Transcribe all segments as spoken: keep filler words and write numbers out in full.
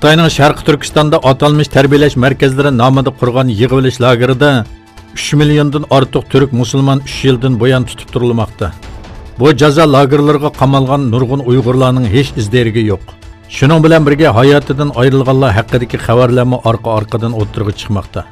خىتاينىڭ شەرقىي تۈركىستاندا ئاتالمىش تەربىيەلەش مەركەزلىرى نامىدا قۇرغان يىغىۋېلىش لاگېرىدا ئۈچ مىليوندىن ئارتۇق تۈرك مۇسۇلمان ئۈچ يىلدىن بۇيان تۇتۇپ تۇرۇلماقتا. بۇ جازا لاگېرلىرىغا قامالغان نۇرغۇن ئۇيغۇرلارنىڭ ھېچ ئىز-دېرىكى يوق. شۇنىڭ بىلەن بىرگە، ھاياتىدىن ئايرىلغانلار ھەققىدىكى خەۋەرلەرمۇ ئارقا-ئارقىدىن ئوتتۇرىغا چىقماقتا.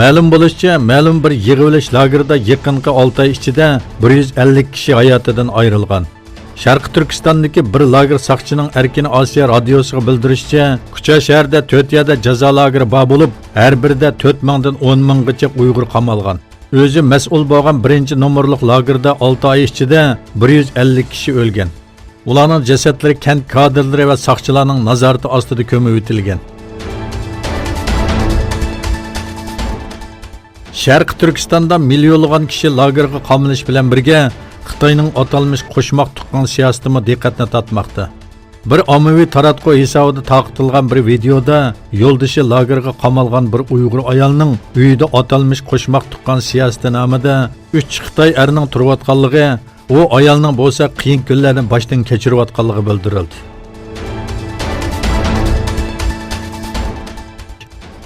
مەلۇم بولۇشىچە، مەلۇم بىر يىغىۋېلىش لاگېرىدا يېقىنقى ئالتە ئاي ئىچىدە بىر يۈز ئەللىك كىشى ھاياتىدىن ئايرىلغان. شەرقىي تۈركىستاندىكى بىر لاگېر ساقچىنىڭ ئەركىن ئاسىيا رادىيوسىغا بىلدۈرۈشىچە، كۇچا شەھىرىدە تۆت يەردە جازا لاگېرى بار بولۇپ، ھەر بىرىدە تۆت مىڭدىن ئون مىڭغىچە ئۇيغۇر قامالغان. ئۆزى مەسئۇل بولغان بىرىنچى نومۇرلۇق لاگېردا ئالتە ئاي ئىچىدە بىر يۈز ئەللىك كىشى ئۆلگەن. ئۇلارنىڭ جەسەتلىرى كەنت كادىرلىرى ۋە ساقچىلارنىڭ نازارىتى ئاستىدا كۆمۈۋېتىلگەن. شەرقىي تۈركىستاندا مىليونلىغان كىشى لاگېرغا قامىلىش بىلەن بىرگە، خىتاينىڭ ئاتالمىش قوشماق تۇغقان سىياسىتىمۇ دىققەتنى تارتماقتا. بىر ئاممىۋى تاراتقۇ ھېسابىدا تارقىتىلغان بىر ۋىدېئودا يولدىشى لاگېرغا قامالغان بىر ئۇيغۇر ئايالنىڭ ئۆيىدە ئاتالمىش قوشماق تۇغقان سىياسىتى نامىدا ئۈچ خىتاي ئەرنىڭ تۇرۇۋاتقانلىقى، ئۇ ئايالنىڭ بولسا قىيىن كۈنلەرنى باشتىن كەچۈرۈۋاتقانلىقى بىلدۈرۈلدى.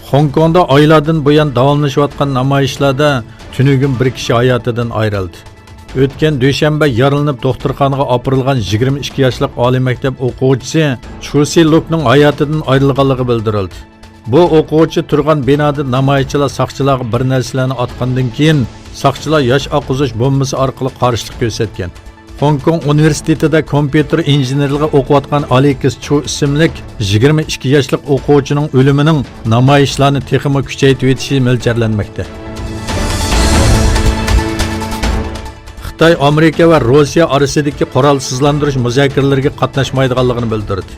خوڭكوڭدا ئايلاردىن بۇيان داۋاملىشىۋاتقان نامايىشلاردا تۈنۈگۈن بىر كىشى ھاياتىدىن ئايرىلدى. ئۆتكەن دۈشەنبە يارىلىنىپ دوختۇرخانىغا ئاپىرىلغان يىگىرمە ئىككى ياشلىق ئالىي مەكتەپ ئوقۇغۇچىسى چۇ سى لۇكنىڭ ھاياتىدىن ئايرىلغانلىقى بىلدۈرۈلدى. بۇ ئوقۇغۇچى تۇرغان بىنادا نامايىشچىلار ساقچىلارغا بىر نەرسىلەرنى ئاتقاندىن كېيىن، ساقچىلار ياش ئاققۇزۇش بومبىسى ئارقىلىق قارشىلىق كۆرسەتكەن. خوڭكوڭ ئۇنىۋېرسىتېتىدا كومپيۇتېر ئىنژېنېرلىقى ئوقۇۋاتقان ئالېكس چۇ ئىسىملىك يىگىرمە ئىككى ياشلىق ئوقۇغۇچىنىڭ ئۆلۈمىنىڭ نامايىشلارنى تېخىمۇ كۈچەيتىۋېتىشى مۆلچەرلەنمەكتە. خىتاي ئامېرىكا ۋە روسىيە ئارىسىدىكى قورالسىزلاندۇرۇش مۇزاكىرىلىرىگە قاتناشمايدىغانلىقىنى بىلدۈردى.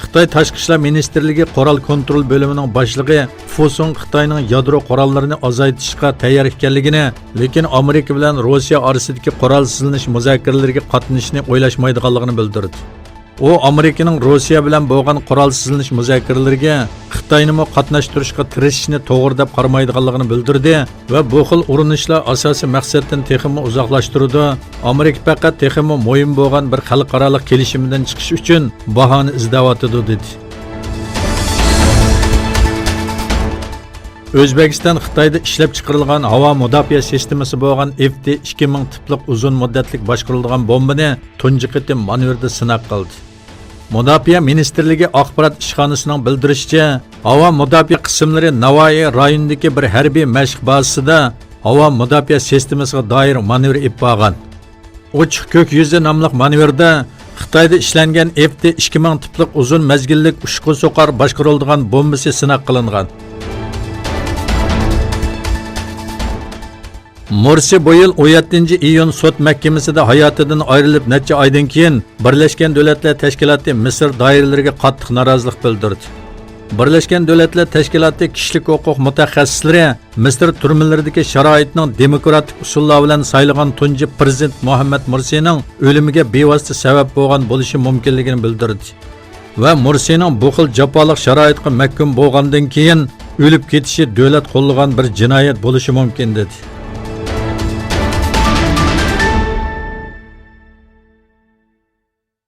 خىتاي تاشقى ئىشلار مىنىستىرلىكى قورال كونترول بۆلۈمىنىڭ باشلىقى فۇ سۇڭ خىتاينىڭ يادرو قوراللىرىنى ئازايتىشقا تەييار ئىكەنلىكىنى، لېكىن ئامېرىكا بىلەن روسىيە ئارىسىدىكى قورالسىزلىنىش مۇزاكىرىلىرىگە قاتنىشىشنى ئويلاشمايدىغانلىقىنى بىلدۈردى. ئۇ ئامېرىكىنىڭ روسىيە بىلەن بولغان قورالسىزلىنىش مۇزاكىرىلىرىگە خىتاينىمۇ قاتناشتۇرۇشقا تىرىشىشنى توغرا دەپ قارىمايدىغانلىقىنى بىلدۈردى ۋە بۇ خىل ئۇرۇنۇشلار ئاساسىي مەقسەتتىن تېخىمۇ ئۇزاقلاشتۇرىدۇ، ئامېرىكا پەقەت تېخىمۇ مۇھىم بولغان بىر خەلقئارالىق كېلىشىمدىن چىقىش ئۈچۈن باھانە ئىزدەۋاتىدۇ، دېدى. ئۆزبېكىستان خىتايدا ئىشلەپچىقىرىلغان ھاۋا مۇداپىئە سىستېمىسى بولغان ئېف تى ئىككى مىڭ تىپلىق ئۇزۇن مۇددەتلىك باشقۇرۇلىدىغان بومبىنى تۇنجى قېتىم مانېۋىردا سىناق قىلدى. مۇداپىئە مىنىستىرلىكى ئاخبارات ئىشخانىسىنىڭ بىلدۈرۈشىچە، ھاۋا مۇداپىئە قىسىملىرى ناۋايى رايونىدىكى بىر ھەربىي مەشىق بازىسىدا ھاۋا مۇداپىئە سىستېمىسىغا دائىر مانېۋىر ئېلىپ بارغان. ئوچۇق كۆك يۈزى ناملىق مانېۋىردا خىتايدا ئىشلەنگەن ئېف تى ئىككى مىڭ تىپلىق ئۇزۇن مەزگىللىك ئۇچقۇ سوقار باشقۇرۇلىدىغان بومبىسى سىناق قىلىنغان. مۇرسى بۇ يىل ئون يەتتىنچى ئىيۇن سوت مەھكىمىسىدە ھاياتىدىن ئايرىلىپ نەچچە ئايدىن كېيىن، بىرلەشكەن دۆلەتلەر تەشكىلاتى مىسىر دائىرىلىرىگە قاتتىق نارازىلىق بىلدۈردى. بىرلەشكەن دۆلەتلەر تەشكىلاتى كىشىلىك ھوقۇق مۇتەخەسسىسلىرى مىسىر تۈرمىلىرىدىكى شارائىتنىڭ دېموكراتىك ئۇسۇللار بىلەن سايلىغان تۇنجى پىرېزىدېنت مۇھەممەد مۇرسىنىڭ ئۆلۈمىگە بىۋاسىتە سەۋەب بولغان بولۇشى مۇمكىنلىكىنى بىلدۈردى ۋە مۇرسىنىڭ بۇ خىل جاپالىق شارائىتقا مەھكۇم بولغاندىن كېيىن ئۆلۈپ كېتىشى دۆلەت قوللىغان بىر جىنايەت بولۇشى مۇمكىن، دېدى.